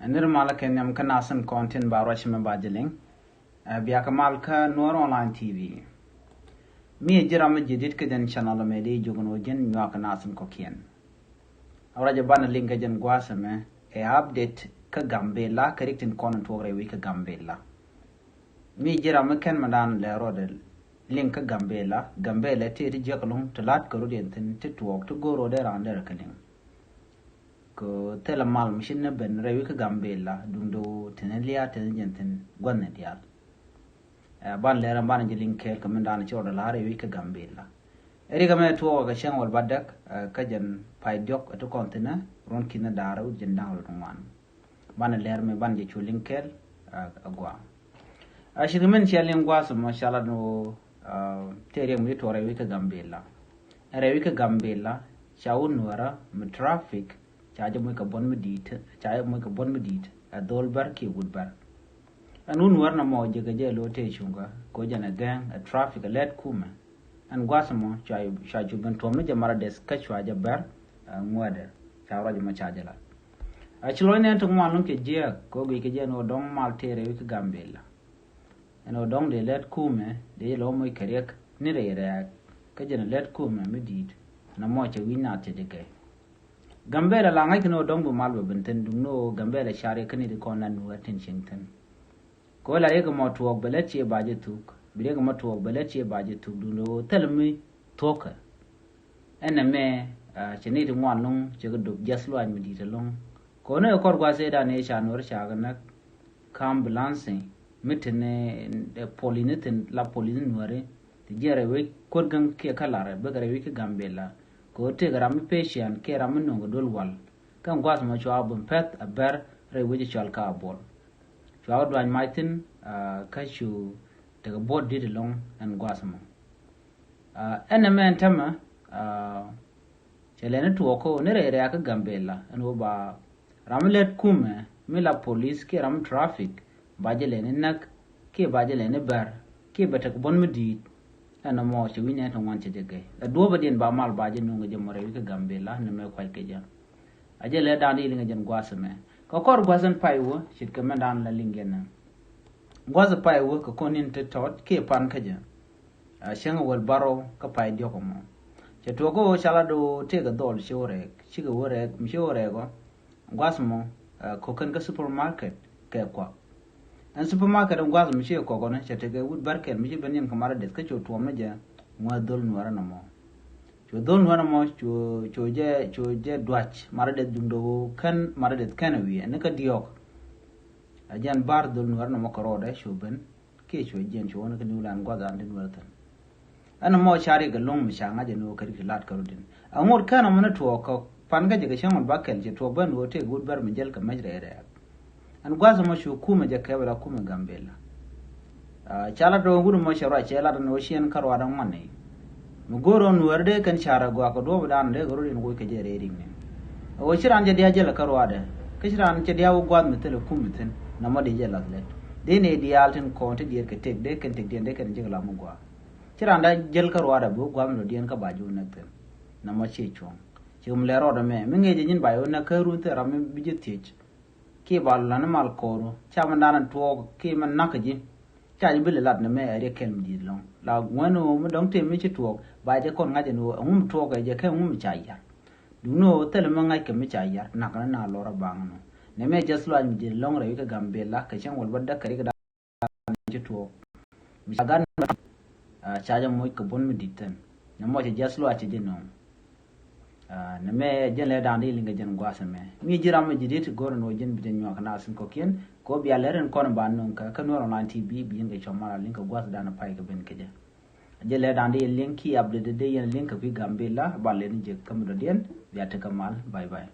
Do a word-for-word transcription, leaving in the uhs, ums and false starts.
Nir malä kɛ nhiam kä nasin kɔn tin ba ruac mɛ ba jiliŋ. Ɛ, bia kɛ mal kä Nuɔr Online T V. Mi ji̱ ram mi ji̱ dit kä jɛn channel mɛ di jugin wä jɛn nyuak nasin kɔkiɛn. A ruac banɛ liŋ kä jɛn gua̱a̱th mɛ ɛ update kä Gambela kä rik tin kɔn tuɔk rɛy wi̱c kä Gambela. Mi ji̱ ram mi kɛn mɛ dan lɛ rɔɔdɛ liŋ kä Gambela, Gambela ti ti jiäk luŋ ti lat kä rɔɔdiɛn thin ti tuɔk ti go̱o̱r rɔɔdɛ raan derɛ kä liŋ. Kɛ thilɛ mal mi ci ni ben rɛy wi̱c kä Gambela duŋdɛ ɣöö tini lia̱a̱ tini jɛn thin gua̱thni diaal. Ɛ, ban lɛr ɛn ban ji̱ liŋ kɛɛl kɛ min da̱a̱n ci rɔɔdɛ la̱r rɛy wi̱c kä Gambela. Ɛ rik ɛmɛ tuɔɔk kɛ cäŋ wäl ba däk, ɛ, kä jɛn pay diɔ̱k ɛ ti kɔn thi̱n ɛ ruɔ̱n ki̱n da̱a̱r ɛ wut jɛn da̱ŋ rɛw ti ŋuan. Banɛ lɛr mi ban jɛ cu liŋ kɛɛl, ɛ, ɛ gua̱a̱. Ɛ, ci kɛ min ciɛ liŋ gua̱a̱th mɔ ca lat ni ɣöö, ɛ, tëë riɛk mi ci tuɔɔk rɛy wi̱c kä Gambela. Ɛ rɛy wi̱c kä Gambela ca wut nuäärä mi traffic ca jɛ moc kɛ buɔ̱n mi di̱i̱t, ca jɛ moc kɛ buɔ̱n mi di̱i̱t ɛ dhol bär kiɛ wut bär. Ɛn wut nuäärä nɔmɔ jɛ kɛ jɛ lo̱o̱ tëë cuŋkä kɛ ɣöö jɛn ɛ gɛ̱ŋ ɛ traffic ɛ lɛt kumɛ. Ɛn gua̱a̱th mɔ cua, cua cu ben tuɔ̱m ni jɛ mara deth kä cua jɛ bär, ɛ, ŋuädɛ ca ruac mɔ ca jɛ lat. Ɛ ci lɔc nɛn ti ŋuan luŋ kɛ jiääk kɛ ɣöö guic kɛ jɛ ɛn ɣöö dɔ̱ŋ mal tëë rɛy wi̱c kä Gambela. Ɛn ɣöö dɔ̱ŋ dee lɛt kumɛ dee jɛ lɔ moc kɛ riɛk ni rɛy rɛ̈ɛ̈k kä jɛn lɛt kumɛ mi di̱i̱t. Nɔmɔ cɛ wi̱c naath cɛ jɛ gɛy. Gambela la ŋa̱c kɛ ni ɣöö dɔ̱ŋ bi mal bɛ ben thi̱n duŋni ɣöö Gambela car yɛ kä ni di kɔn la nuäär tin cieŋ thi̱n. Kɛ ɣöö la riɛk ɛmɔ tuɔɔk bɛ lät ciɛ ba jɛ thuk, bi riɛk ɛmɔ tuɔɔk bɛ lät ciɛ ba jɛ thuk duŋni ɣöö thil mi thuɔ̱kä. Ɛn ɛmɛ, aa, cɛ ni ti ŋuan lo̱ŋ cɛ kɛ dop jiath luaac mi di̱i̱t ɛlɔ̱ŋ. Kɛ ɣöö ni kɛ kɔr gua̱a̱th ëëdan ëë ca nuɔ̱ɔ̱r ca kɛ näk kä ambulance mi tin, ɛ, polini tin la polini nuääri ti jiɛn rɛy wec kuɔt gäŋ kiɛ kä larɛ bikɛ rɛy wec kä Gambela. Kɛ ɣöö tëëkɛ ram mi patient kiɛ ram mi nööŋkɛ duel wal. Kä ɛn gua̱a̱th mɔ cua ben pɛ̈th a bɛr rɛy wec cɔal kä Abuɔl. Cua kɛ duany mac thi̱n, aa, kä cu tekɛ buɔ̱t di̱t ɛlɔ̱ŋ ɛn gua̱a̱th mɔ. Aa, ɛn ɛmɛ ɛn täämɛ, aa, cɛ lɛni tuɔɔk kä ɣöö ni rɛy rɛ̈ɛ̈k kä Gambela ɛn ɣöö ba ram mi lät kumɛ mi la police kiɛ ram mi traffic ba jɛ lɛni näk kiɛ ba jɛ lɛni bär kiɛ bɛ tek buɔ̱n mi di̱i̱t. Ɛn ɛmɔ cɛ wi̱c nɛn ti ŋuan cɛ jɛ gɛy. Ɛ duɔ̱ɔ̱pädiɛn ba mal ba jɛ nuŋ kɛ jɛ mɔ rɛy wi̱c kä Gambela ni mɛ kuac kɛ jɛ. A jɛ lɛ da̱a̱n di liŋ ɛ jɛn gua̱a̱th ɛmɛ. Kɛ kɔr gua̱a̱th ɛn pay wä ce̱tkɛ mɛn da̱a̱n la liŋ jɛn ɛ. Gua̱a̱th ɛ pay wä kɛ kɔn in te tɔt kiɛ pan kä jɛ. A cäŋ wäl bärɔw kä pay diɔ̱k ɛmɔ. Cɛ tuɔɔk kä ɣöö ca lat ɣöö tëëkɛ dhɔl ci wä rɛɛk, cikɛ wä rɛɛk, mi ci wä rɛɛk ɔ. Gua̱a̱th ɛmɔ, ɛ, kɔ̱kiɛn kä supermarket kɛ kuak. Ɛn supermarket ɛn gua̱a̱th ɛmɔ ci kɔk ɔnɛ cɛ tekɛ wut bär kɛl mi ci ben yɛn kɛ mat a deth kä cu tuɔm ni jɛ ŋuäth dhol nuäärä nɔmɔ. Cu dhol nuäärä nɔmɔ cu, cu jɛ, cu jɛ duac mat a deth duŋdɛ ɣöö kɛn mat a deth kɛn a wi̱i̱ ɛn ni kä diɔ̱ɔ̱k. A jɛn ba̱r dhol nuäärä nɔmɔ kɛ rɔɔdɛ cu ben. Kiɛ cuɛ jiɛn cuɛ wä ni kä New Land gua̱th an ti nuäär thi̱n. Ɛn ɛmɔ ca riɛk ɛlɔ̱ŋ mi ca ŋa̱c ɛn ɣöö kɛ rik ti lat kä rut in. Aŋot kɛn ɛmɔ ni tuɔɔk kä pan kä jɛ kɛ cäŋ wal ba kɛl cɛ tuɔɔk ben ɣöö tëëk wut bär mi jäl kɛ mec rɛy rɛɛk. Ɛn gua̱th ɛmɔ cu kumɛ jɛ kɛp ala kumɛ Gambela. Aa, ca lat ɣöö wut ɛmɔ cɛ ruac cɛ lat ɛn ɣöö ciɛn kä ruaadɛ ŋuan ni. Mi go̱o̱r ɣän nuäär dee kɛn ca̱r ɛ gɔaa kɛ duɔ̱ɔ̱p dan dee kɛ rɔ̱diɛn woc kɛ jɛ rɛy ri̱ŋni. Ɛ ɣöö ci raan cɛ diaal jäl kä ruaadɛ, kä ci raan cɛ diaal wä gua̱a̱th mi thilɛ kum mi thi̱n, nɔmɔ dee jɛ lath lät. Dee nɛy diaal tin kɔn ti diɛɛr kɛ tëk, dee kɛn tëkdiɛn, dee kɛn jek lam mi gɔaa. Ci raan da̱a̱ jäl kä ruaadɛ bi wä gua̱a̱th mi lɔ̱diɛn kä ba ji̱ wä näk thi̱n. Nɔmɔ ci cuɔ̱ŋ. Ci ɣöö mi lɛ rɔɔdɛ mɛ, mi ŋi̱i̱cɛ nyin ba jɛ wä näk kä run thil ram mi bi ji̱ thiec. Kiɛ ba lɔ la̱t ni mal kɔɔru, ca mɛn da̱a̱n tuɔɔk, kiɛ mɛn na̱k kä ji̱. Ca ji̱ bi lɛ lat ni mɛ ɛ riɛk kɛl mi di̱i̱t ɛlɔ̱ŋ. La ŋuɛ̈ni ɣöö mi dɔ̱ŋ tëë mi ci tuɔɔk, ba jɛ kɔn ŋa̱c ɛn ɣöö ɛŋu mi tuɔɔk ɛ jɛ kɛ ɛŋu mi ca yar. Duŋni ɣöö thilɛ mi ŋa̱ckɛ mi ca yar, na̱k ni na lɔr a baŋ ɛnɔ. Nɛ mɛ jiath luaac mi di̱i̱t ɛlɔ̱ŋ rɛy wi̱c kä Gambela, kɛ cäŋ wäl bä däk kɛ rik da̱a̱n ci tuɔɔk. Mi ca gat, aa, ca jɛ moc kɛ buɔ̱n mi di̱i̱t thi̱n. Nɛ mɔ cɛ jiath luaac cɛ jɛ nööŋ. Aa, nɛ mɛ jɛn lɛ da̱a̱n di liŋ kɛ jɛn gua̱a̱th ɛmɛ. Mi ji̱ ram mi ji̱ di̱t go̱r ɛn ɣöö jɛn bi jɛ nyuak kɛ naath in kɔ̱kiɛn. Kɛ ɣöö bia lɛr in kɔn in ba nööŋ kɛ, kä Nuer Online T V bi jɛn kɛ cɔm mal a liŋ kɛ gua̱a̱th da̱a̱n a pay kɛ ben kɛ jɛ. Jɛn lɛ da̱a̱n di liŋ ki update dee yɛn liŋ kɛ kui̱ Gambela, ba lɛr in jɛ kä mi dɔ̱diɛn, bia tekɛ mal, bye bye.